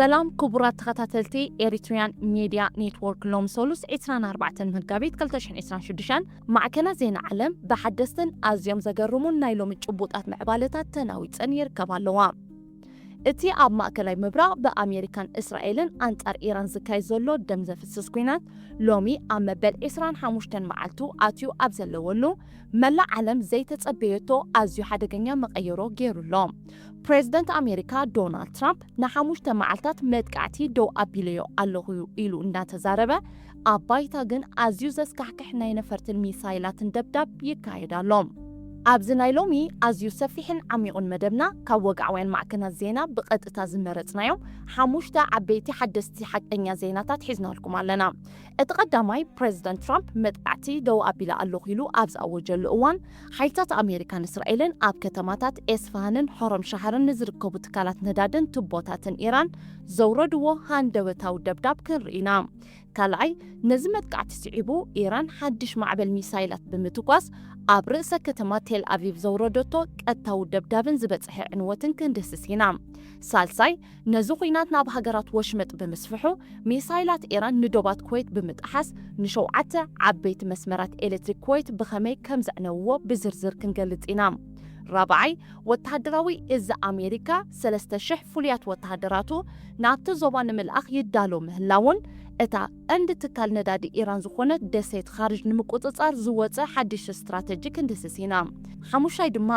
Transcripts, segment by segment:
ሰላም ክቡራት ተኸታተልቲ ኤሪትሪያን ሜድያ ኔትወርክ፣ ሎም ሶሉስ ዕስራን ኣርባዕተን መጋቢት ክልተ ሽሕን ዕስራን ሽዱሽተን ማዕከናት ዜና ዓለም ብሓደስትን ኣዝዮም ዘገርሙን ናይ ሎሚ ጭቡጣት ምዕባለታት ተናዊጸን ይርከባ ኣለዋ። እቲ ኣብ ማእከላይ ምብራቕ ብኣሜሪካን እስራኤልን ኣንጻር ኢራን ዝካየድ ዘሎ ደም ዘፍስስ ኲናት ሎሚ ኣብ መበል ዕስራን ሓሙሽተን መዓልቱ ኣትዩ ኣብ ዘለወሉ፣ መላእ ዓለም ዘይተጸበየቶ ኣዝዩ ሓደገኛ መቐየሮ ገይሩ ኣሎ። ፕሬዝደንት ኣሜሪካ ዶናልድ ትራምፕ ንሓሙሽተ መዓልታት መጥቃዕቲ ደው ኣቢለዮ ኣለኹ ኢሉ እናተዛረበ፣ ኣብ ባይታ ግን ኣዝዩ ዘስካሕክሕ ናይ ነፈርትን ሚሳይላትን ደብዳብ ይካየድ ኣሎ። ኣብዚ ናይ ሎሚ ኣዝዩ ሰፊሕን ዓሚቑን መደብና፣ ካብ ወግዓውያን ማዕከናት ዜና ብቐጥታ ዝመረጽናዮም ሓሙሽተ ዓበይቲ ሓደስቲ ሓቀኛ ዜናታት ሒዝናልኩም ኣለና። እቲ ቀዳማይ፣ ፕሬዝደንት ትራምፕ መጥቃዕቲ ደው ኣቢለ ኣለኹ ኢሉ ኣብ ዝኣወጀሉ እዋን፣ ሓይልታት ኣሜሪካን እስራኤልን ኣብ ከተማታት ኤስፋሃንን ሖሮም ሻህርን ንዝርከቡ ትካላት ነዳድን ቱቦታትን ኢራን ዘውረድዎ ሃንደበታዊ ደብዳብ ክንርኢ ኢና። ካልኣይ፣ ነዚ መጥቃዕቲ ስዒቡ ኢራን ሓድሽ ማዕበል ሚሳይላት ብምትኳስ ኣብ ርእሰ ከተማ ቴል ኣቪቭ ዘውረደቶ ቀጥታዊ ደብዳብን ዝበጽሐ ዕንወትን ክንድህስስ ኢና። ሳልሳይ፣ ነዚ ኹናት ናብ ሃገራት ወሽመጥ ብምስፍሑ፣ ሚሳይላት ኢራን ንዶባት ኩዌት ብምጥሓስ ንሸውዓተ ዓበይቲ መስመራት ኤሌክትሪክ ኩዌት ብኸመይ ከም ዘዕነውዎ ብዝርዝር ክንገልጽ ኢና። ራብዓይ፣ ወተሃደራዊ እዚ ኣሜሪካ ሰለስተ ሽሕ ፍሉያት ወተሃደራቱ ናብቲ ዞባ ንምልኣኽ ይዳሎ ምህላውን፣ እታ ቀንዲ ትካል ነዳዲ ኢራን ዝኾነት ደሴት ኻርጅ ንምቁጽጻር ዝወጸ ሓድሽ ስትራተጂ ክንድህስስ ኢና። ሓሙሻይ ድማ፣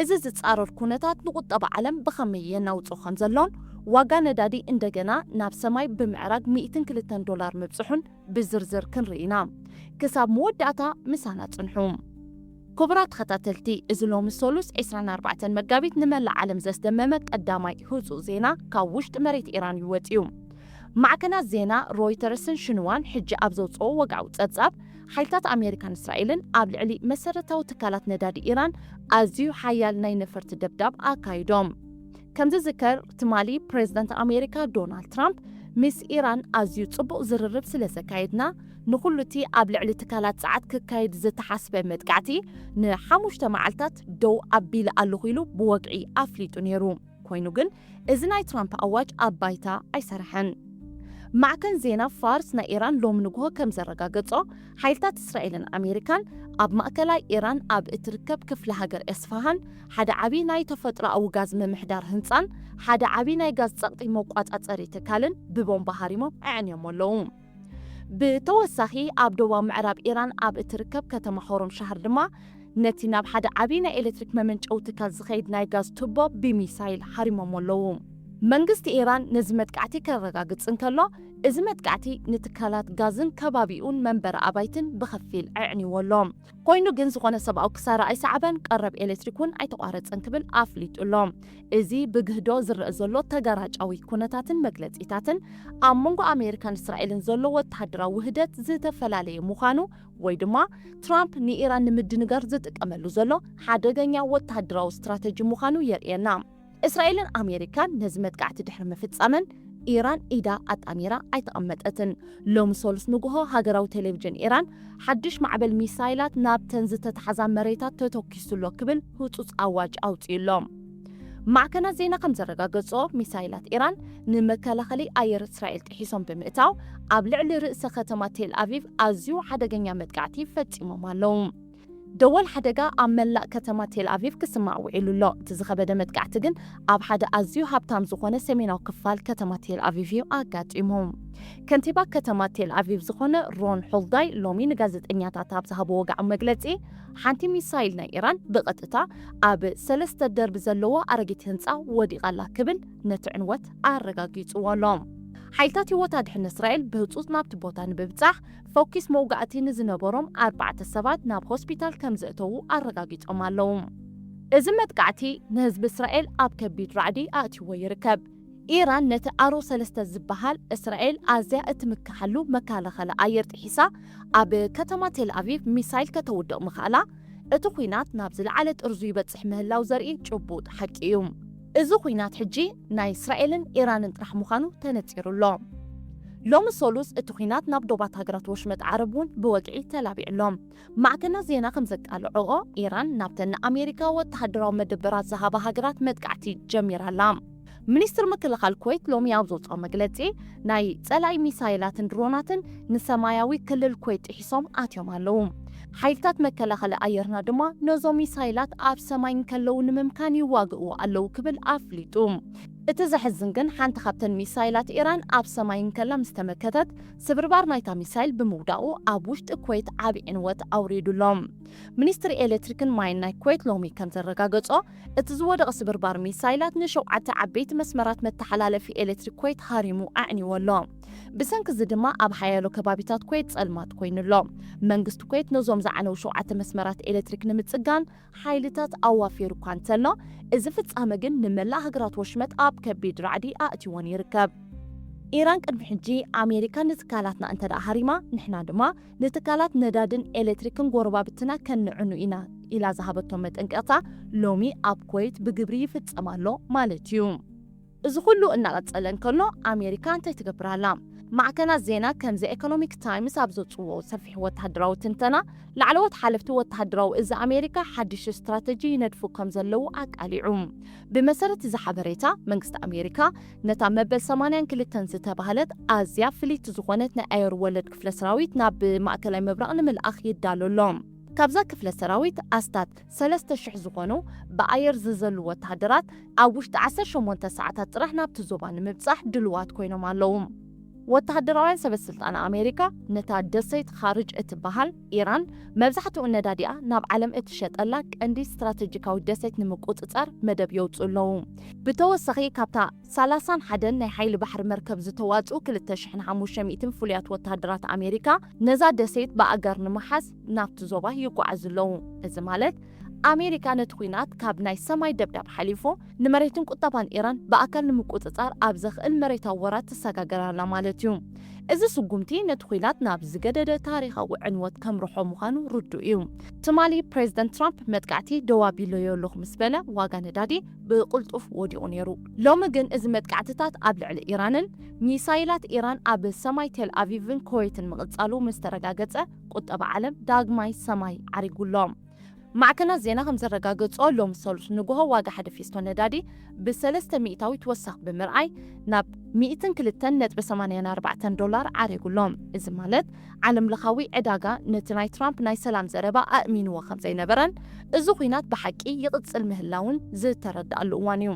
እዚ ዝጻረር ኩነታት ንቁጠባ ዓለም ብኸመይ የናውጾ ከም ዘሎን፣ ዋጋ ነዳዲ እንደገና ናብ ሰማይ ብምዕራግ ሚእትን ክልተን ዶላር ምብጽሑን ብዝርዝር ክንርኢ ኢና። ክሳብ መወዳእታ ምሳና ጽንሑ። ክቡራት ተኸታተልቲ፣ እዚ ሎሚ ሶሉስ ዕስራን ኣርባዕተን መጋቢት ንመላእ ዓለም ዘስደመመ ቀዳማይ ህጹጽ ዜና ካብ ውሽጢ መሬት ኢራን እዩ ወጺኡ። ማዕከናት ዜና ሮይተርስን ሽንዋን ሕጂ ኣብ ዘውጽኦ ወግዓዊ ጸብጻብ፣ ሓይልታት ኣሜሪካን እስራኤልን ኣብ ልዕሊ መሰረታዊ ትካላት ነዳዲ ኢራን ኣዝዩ ሓያል ናይ ነፈርቲ ደብዳብ ኣካይዶም። ከም ዝዝከር፣ ትማሊ ፕሬዝደንት ኣሜሪካ ዶናልድ ትራምፕ፣ ምስ ኢራን ኣዝዩ ጽቡቕ ዝርርብ ስለ ዘካየድና፣ ንኹሉ እቲ ኣብ ልዕሊ ትካላት ጸዓት ክካየድ ዝተሓስበ መጥቃዕቲ ንሓሙሽተ መዓልታት ደው ኣቢለ ኣለኹ ኢሉ ብወግዒ ኣፍሊጡ ነይሩ። ኮይኑ ግን፣ እዚ ናይ ትራምፕ ኣዋጅ ኣብ ባይታ ኣይሰርሐን። ማዕከን ዜና ፋርስ ናይ ኢራን ሎሚ ንግሆ ከም ዘረጋገጾ፣ ሓይልታት እስራኤልን ኣሜሪካን ኣብ ማእከላይ ኢራን ኣብ እትርከብ ክፍለ ሃገር ኤስፋሃን ሓደ ዓቢ ናይ ተፈጥሮኣዊ ጋዝ ምምሕዳር ህንጻን ሓደ ዓቢ ናይ ጋዝ ጸቕጢ መቋጻጸሪ ትካልን ብቦምባ ሃሪሞም ኣዕንዮም ኣለዉ። ብተወሳኺ፣ ኣብ ደቡባዊ ምዕራብ ኢራን ኣብ እትርከብ ከተማ ሆሮም ሻህር ድማ ነቲ ናብ ሓደ ዓቢ ናይ ኤሌክትሪክ መመንጨዊ ትካል ዝኸይድ ናይ ጋዝ ቱቦ ብሚሳይል ሃሪሞም ኣለዉ። መንግስቲ ኢራን ነዚ መጥቃዕቲ ከረጋግጽ እንከሎ፣ እዚ መጥቃዕቲ ንትካላት ጋዝን ከባቢኡን መንበሪ ኣባይትን ብኸፊል ኣዕንይዎ ኣሎ። ኮይኑ ግን፣ ዝኾነ ሰብኣዊ ክሳራ ኣይሰዓበን፣ ቀረብ ኤሌክትሪክ እውን ኣይተቋረጸን ክብል ኣፍሊጡ ኣሎ። እዚ ብግህዶ ዝረአ ዘሎ ተጋራጫዊ ኩነታትን መግለጺታትን፣ ኣብ መንጎ ኣሜሪካን እስራኤልን ዘሎ ወተሃደራዊ ውህደት ዝተፈላለየ ምዃኑ፣ ወይ ድማ ትራምፕ ንኢራን ንምድንጋር ዝጥቀመሉ ዘሎ ሓደገኛ ወተሃደራዊ ስትራተጂ ምዃኑ የርእየና። እስራኤልን ኣሜሪካን ነዚ መጥቃዕቲ ድሕሪ ምፍጻመን፣ ኢራን ኢዳ ኣጣሚራ ኣይተቐመጠትን። ሎሚ ሰሉስ ንግሆ፣ ሃገራዊ ቴሌቪዥን ኢራን፣ ሓድሽ ማዕበል ሚሳይላት ናብተን ዝተታሕዛ መሬታት ተተኲሱ ኣሎ ክብል ህጹጽ ኣዋጅ ኣውጺኡ ኣሎ። ማዕከናት ዜና ከም ዘረጋገጾ፣ ሚሳይላት ኢራን ንመከላኸሊ ኣየር እስራኤል ጥሒሶም ብምእታው፣ ኣብ ልዕሊ ርእሰ ከተማ ቴል ኣቪቭ ኣዝዩ ሓደገኛ መጥቃዕቲ ፈጺሞም ኣለዉ። ደወል ሓደጋ ኣብ መላእ ከተማ ቴል ኣቪቭ ክስማዕ ውዒሉ ኣሎ። እቲ ዝኸበደ መጥቃዕቲ ግን ኣብ ሓደ ኣዝዩ ሃብታም ዝኾነ ሰሜናዊ ክፋል ከተማ ቴል ኣቪቭ እዩ ኣጋጢሙ። ከንቲባ ከተማ ቴል ኣቪቭ ዝኾነ ሮን ሑልዳይ ሎሚ ንጋዜጠኛታት ኣብ ዝሃቦ ወግዓዊ መግለጺ፣ ሓንቲ ሚሳይል ናይ ኢራን ብቐጥታ ኣብ ሰለስተ ደርቢ ዘለዎ ኣረጊት ህንጻ ወዲቓ ኣላ ክብል ነቲ ዕንወት ኣረጋጊጽዎ ኣሎ። ሓይልታት ህይወት ኣድሕን እስራኤል ብህጹጽ ናብቲ ቦታ ንምብጻሕ ፈኲስ መውጋእቲ ንዝነበሮም ኣርባዕተ ሰባት ናብ ሆስፒታል ከም ዘእተዉ ኣረጋጊጾም ኣለዉ። እዚ መጥቃዕቲ ንህዝቢ እስራኤል ኣብ ከቢድ ራዕዲ ኣእትይዎ ይርከብ። ኢራን ነቲ ኣሮ ሰለስተ ዝበሃል እስራኤል ኣዝያ እትምክሓሉ መከላኸሊ ኣየር ጥሒሳ ኣብ ከተማ ቴል ኣቪቭ ሚሳይል ከተውድቕ ምኽኣላ፣ እቲ ኲናት ናብ ዝለዓለ ጥርዙ ይበጽሕ ምህላው ዘርኢ ጭቡጥ ሓቂ እዩ። እዚ ኲናት ሕጂ ናይ እስራኤልን ኢራንን ጥራሕ ምዃኑ ተነጺሩ ኣሎ። ሎሚ ሰሉስ እቲ ኲናት ናብ ዶባት ሃገራት ወሽመጥ ዓረብ እውን ብወግዒ ተላቢዑ ኣሎ። ማዕከናት ዜና ከም ዘቃልዖኦ፣ ኢራን ናብተን ንኣሜሪካ ወተሃደራዊ መደበራት ዝሃባ ሃገራት መጥቃዕቲ ጀሚራ ኣላ። ሚኒስትር ምክልኻል ኩዌት ሎሚ ኣብ ዘውፅኦ መግለፂ፣ ናይ ፀላኢ ሚሳይላትን ድሮናትን ንሰማያዊ ክልል ኩዌት ጥሒሶም ኣትዮም ኣለዉ። ሓይልታት መከላኸሊ ኣየርና ድማ ነዞም ሚሳይላት ኣብ ሰማይ እንከለዉ ንምምካን ይዋግእዎ ኣለዉ ክብል ኣፍሊጡ። እቲ ዘሕዝን ግን ሓንቲ ካብተን ሚሳይላት ኢራን ኣብ ሰማይ እንከላ ምስ ተመከተት ስብርባር ናይታ ሚሳይል ብምውዳቑ ኣብ ውሽጢ ኩዌት ዓቢ ዕንወት ኣውሪዱሎም። ሚኒስትሪ ኤሌክትሪክን ማይን ናይ ኩዌት ሎሚ ከም ዘረጋገጾ፣ እቲ ዝወደቐ ስብርባር ሚሳይላት ንሸውዓተ ዓበይቲ መስመራት መተሓላለፊ ኤሌክትሪክ ኩዌት ሃሪሙ ኣዕኒዎ ኣሎ። ብሰንኪ እዚ ድማ ኣብ ሓያሎ ከባቢታት ኩዌት ጸልማት ኮይኑ ኣሎ። መንግስቲ ኩዌት ነዞም ዝዓነው ሸውዓተ መስመራት ኤሌክትሪክ ንምጽጋን ሓይልታት ኣዋፊሩ እኳ እንተሎ፣ እዚ ፍጻመ ግን ንመላእ ሃገራት ወሽመጥ ኣብ ከቢድ ራዕዲ ኣእትይወን ይርከብ። ኢራን ቅድሚ ሕጂ ኣሜሪካ ንትካላትና እንተ ደኣ ሃሪማ፣ ንሕና ድማ ንትካላት ነዳድን ኤሌክትሪክን ጎረባብትና ከንዕኑ ኢና ኢላ ዝሃበቶ መጠንቀቕታ ሎሚ ኣብ ኩዌት ብግብሪ ይፍጸም ኣሎ ማለት እዩ። እዚ ኩሉ እናቐጸለ እንከሎ ኣሜሪካ እንታይ ትገብር ኣላ? ማዕከናት ዜና ከም ዘ ኢኮኖሚክ ታይምስ ኣብ ዘውጽዎ ሰፊሕ ወተሃደራዊ ትንተና፣ ላዕለዎት ሓለፍቲ ወተሃደራዊ እዚ ኣሜሪካ ሓድሽ ስትራተጂ ይነድፉ ከም ዘለዉ ኣቃሊዑ። ብመሰረት እዚ ሓበሬታ፣ መንግስቲ ኣሜሪካ ነታ መበል ሰማንያን ክልተን ዝተባህለት ኣዝያ ፍልይቲ ዝኾነት ናይ ኣየር ወለድ ክፍለ ሰራዊት ናብ ማእከላይ ምብራቕ ንምልኣኽ ይዳሎ ኣሎ። ካብዛ ክፍለ ሰራዊት ኣስታት ሰለስተ ሽሕ ዝኾኑ ብኣየር ዝዘሉ ወተሃደራት ኣብ ውሽጢ ዓሰርተ ሸሞንተ ሰዓታት ጥራሕ ናብቲ ዞባ ንምብጻሕ ድልዋት ኮይኖም ኣለዉ። ወተሃደራውያን ሰበ ስልጣን ኣሜሪካ ነታ ደሴት ኻርጅ እትበሃል ኢራን መብዛሕትኡ ነዳዲኣ ናብ ዓለም እትሸጠላ ቀንዲ ስትራተጂካዊ ደሴት ንምቁጽጻር መደብ የውጽኡ ኣለዉ። ብተወሳኺ ካብታ ሰላሳን ሓደን ናይ ሓይሊ ባሕሪ መርከብ ዝተዋጽኡ ክልተ ሽሕን ሓሙሽተ ሚእትን ፍሉያት ወተሃደራት ኣሜሪካ ነዛ ደሴት ብኣጋር ንምሓዝ ናብቲ ዞባ ይጓዓዙ ኣለዉ። እዚ ማለት ኣሜሪካ ነቲ ኲናት ካብ ናይ ሰማይ ደብዳብ ሓሊፉ ንመሬትን ቁጠባን ኢራን ብኣካል ንምቁጽጻር ኣብ ዘኽእል መሬታዊ ወራር ትሰጋገር ኣላ ማለት እዩ። እዚ ስጉምቲ ነቲ ኲናት ናብ ዝገደደ ታሪኻዊ ዕንወት ከምርሖ ምዃኑ ርዱእ እዩ። ትማሊ ፕሬዚደንት ትራምፕ መጥቃዕቲ ደው ኣቢለዮ ኣለኹ ምስ በለ ዋጋ ነዳዲ ብቕልጡፍ ወዲቑ ነይሩ። ሎሚ ግን እዚ መጥቃዕትታት ኣብ ልዕሊ ኢራንን ሚሳይላት ኢራን ኣብ ሰማይ ቴል ኣቪቭን ኩዌትን ምቕጻሉ ምስ ተረጋገጸ ቁጠባ ዓለም ዳግማይ ሰማይ ዓሪጉ ኣሎ። ማዕከናት ዜና ከም ዘረጋገጾ፣ ሎም ሰሉስ ንግሆ ዋጋ ሓደ ፊስቶ ነዳዲ ብሰለስተ ሚእታዊት ወሳኽ ብምርኣይ ናብ ሚእትን ክልተን ነጥቢ ሰማንያን ኣርባዕተን ዶላር ዓሪጉ ኣሎ። እዚ ማለት ዓለም ለኻዊ ዕዳጋ ነቲ ናይ ትራምፕ ናይ ሰላም ዘረባ ኣእሚንዎ ከም ዘይነበረን እዚ ኲናት ብሓቂ ይቕጽል ምህላውን ዝተረድኣሉ እዋን እዩ።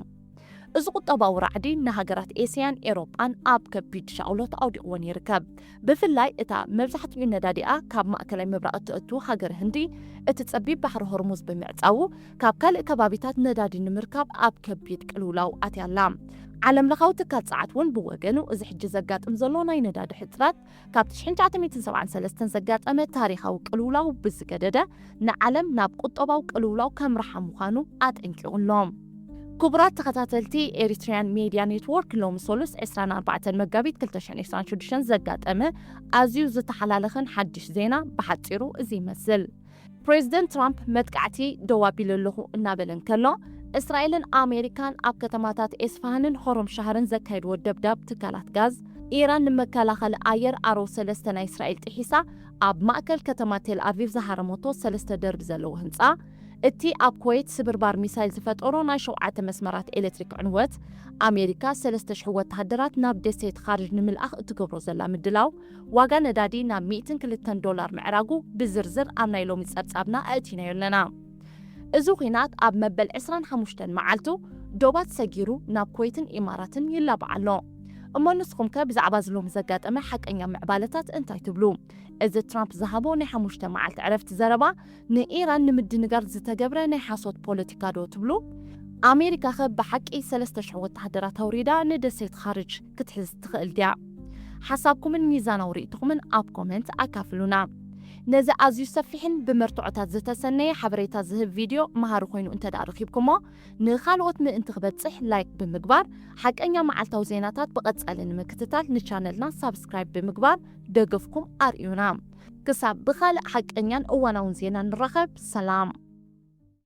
እዚ ቁጠባዊ ራዕዲ ንሃገራት ኤስያን ኤሮጳን ኣብ ከቢድ ሻቕሎት ኣውዲቕወን ይርከብ። ብፍላይ እታ መብዛሕትኡ ነዳዲኣ ካብ ማእከላይ ምብራቕ እተእቱ ሃገር ህንዲ፣ እቲ ጸቢብ ባሕሪ ሆርሙዝ ብምዕጻዉ፣ ካብ ካልእ ከባቢታት ነዳዲ ንምርካብ ኣብ ከቢድ ቅልውላው ኣትያ ኣላ። ዓለም ለኻዊ ትካል ጸዓት እውን ብወገኑ፣ እዚ ሕጂ ዘጋጥም ዘሎ ናይ ነዳዲ ሕጽራት ካብ ትሽዓተ ሚእትን ሰብዓን ሰለስተን ዘጋጠመ ታሪኻዊ ቅልውላው ብዝገደደ፣ ንዓለም ናብ ቁጠባዊ ቅልውላው ከምርሓ ምዃኑ ኣጠንቂቑ ኣሎ። ክቡራት ተኸታተልቲ፣ ኤሪትሪያን ሜድያ ኔትዎርክ ሎሚ ሰሉስ ዕስራን ኣርባዕተን መጋቢት ክልተ ሽሕን ዕስራን ሽዱሽተን ዘጋጠመ ኣዝዩ ዝተሓላለኸን ሓድሽ ዜና ብሓጺሩ እዚ ይመስል። ፕሬዚደንት ትራምፕ መጥቃዕቲ ደው ኣቢለ ኣለኹ እናበለ እንከሎ፣ እስራኤልን ኣሜሪካን ኣብ ከተማታት ኤስፋሃንን ሆሮም ሻህርን ዘካየድዎ ደብዳብ ትካላት ጋዝ፣ ኢራን ንመከላኸሊ ኣየር ኣሮ ሰለስተ ናይ እስራኤል ጥሒሳ ኣብ ማእከል ከተማ ቴል ኣቪቭ ዝሃረመቶ ሰለስተ ደርቢ ዘለዎ ህንጻ፣ እቲ ኣብ ኩዌት ስብርባር ሚሳይል ዝፈጠሮ ናይ ሸውዓተ መስመራት ኤሌክትሪክ ዕንወት፣ ኣሜሪካ ሰለስተ ሽሕ ወተሃደራት ናብ ደሴት ኻርጅ ንምልኣኽ እትገብሮ ዘላ ምድላው፣ ዋጋ ነዳዲ ናብ ሚእትን ክልተን ዶላር ምዕራጉ ብዝርዝር ኣብ ናይ ሎሚ ጸብጻብና ኣእቲናዮ ኣለና። እዚ ኲናት ኣብ መበል ዕስራን ሓሙሽተን መዓልቱ ዶባት ሰጊሩ ናብ ኩዌትን ኢማራትን ይላባዕ ኣሎ። እሞ ንስኹም ከ ብዛዕባ እዚ ሎሚ ዘጋጠመ ሓቀኛ ምዕባለታት እንታይ ትብሉ? እዚ ትራምፕ ዝሃቦ ናይ ሓሙሽተ መዓልቲ ዕረፍቲ ዘረባ ንኢራን ንምድንጋር ዝተገብረ ናይ ሓሶት ፖለቲካ ዶ ትብሉ? ኣሜሪካ ከ ብሓቂ ሰለስተ ሽሕ ወተሃደራት ኣውሪዳ ንደሴት ኻርጅ ክትሕዝ ትኽእል ድያ? ሓሳብኩምን ሚዛናዊ ርእይቶኹምን ኣብ ኮመንት ኣካፍሉና። ነዚ ኣዝዩ ሰፊሕን ብመርትዖታት ዝተሰነየ ሓበሬታ ዝህብ ቪድዮ መሃሪ ኮይኑ እንተ ደኣ ረኺብኩሞ፣ ንኻልኦት ምእንቲ ክበጽሕ ላይክ ብምግባር፣ ሓቀኛ መዓልታዊ ዜናታት ብቐጻሊ ንምክትታል ንቻነልና ሳብስክራይብ ብምግባር ደገፍኩም ኣርእዩና። ክሳብ ብኻልእ ሓቀኛን እዋናውን ዜና ንራኸብ፣ ሰላም።